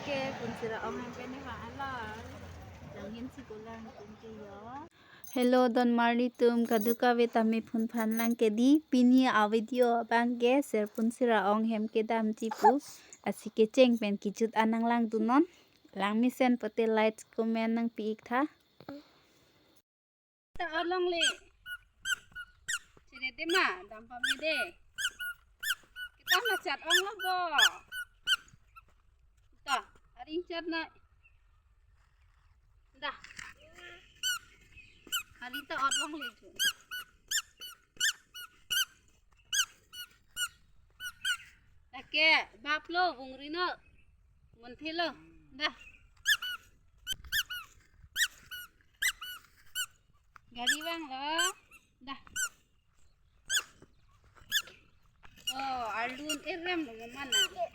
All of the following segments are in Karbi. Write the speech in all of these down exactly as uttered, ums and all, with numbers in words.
Ke punsira ong hem pen ne vang alar. Langhin si ko lang tum ke yo. Hello, don marli tum, kadokave tame phun phan lang ke di. Pini a-video abang ke ser punsira ong hem kedamji pu asi kecheng pen kejut an nang langdunnon. Lang mesen pote like, comment nangpi ik tha. Ta ot longle. Chere de ma, dam pame de. Kita machat ong lo bo. Ta, aring chat na. Dah. Hari ta ot longle chu. Lake, bap lo, bungri no. Monthi lo. Dah. Gari vang lo. Dah. Oh, alun erem lo mana. Dah.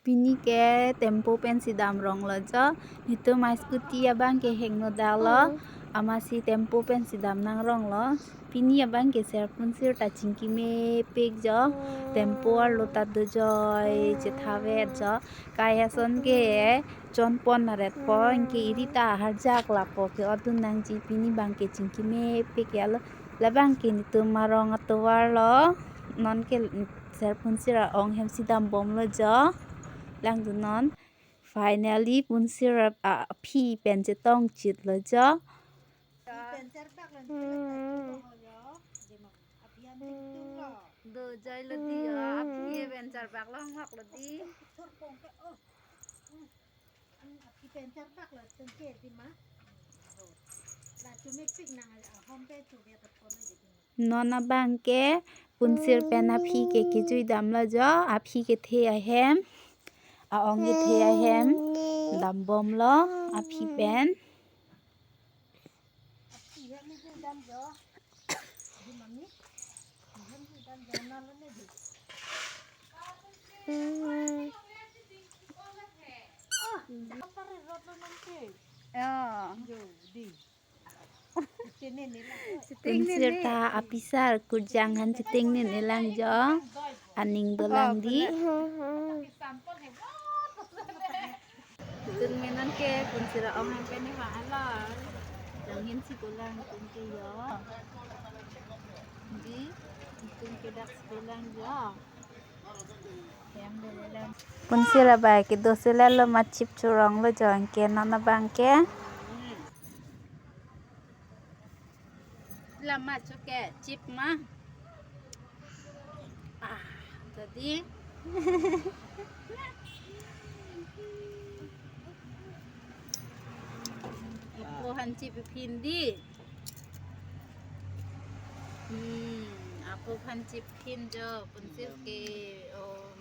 Pini ke tempo pensi dam rong lo jo. Netum a-scooty abang ke hengno dalo. Amatsi tempo pensi dam nang rong lo. Pini abang ke ser punsir ta chingki mepik jo. Tempo arlo ta dojoi chethavet jo. Kai ason ke chonpon aret po, anke iri ta harjak lapo ke odun nangji. Pini abang ke chingki mepik ya lo. Labang ke netum arong atovar lo. Non ke ser punsira ong hem si dam bom lo jo. Langdunnon. Finally, punsir a, aphi pen chetong chit lo jo. Dojoi lo di yo, aphi pen charbak lo, hok lo di. Non abang ke punsir pen aphi ke kejui dam lo jo, aphi kethe ahem, a-ong kethe ahem dam bom lo aphi pen. Punsir ta apisar kurjang han cheteng ne ne lang jo, aning dolang di. Tun menon ke punsira ong hem pen ne vang alar. Langhin si ko lang tum ke yo. Di, tum ke dak si ko lang yo. Hem de le lang. Punsira bai kedo si lelo ma chip chorong lo jo, anke non abang ke. Lama choke chip ma. Ah, tadi. Apo han chip phin di. Hmm, apo han chip phin jo, punsir ke, oh.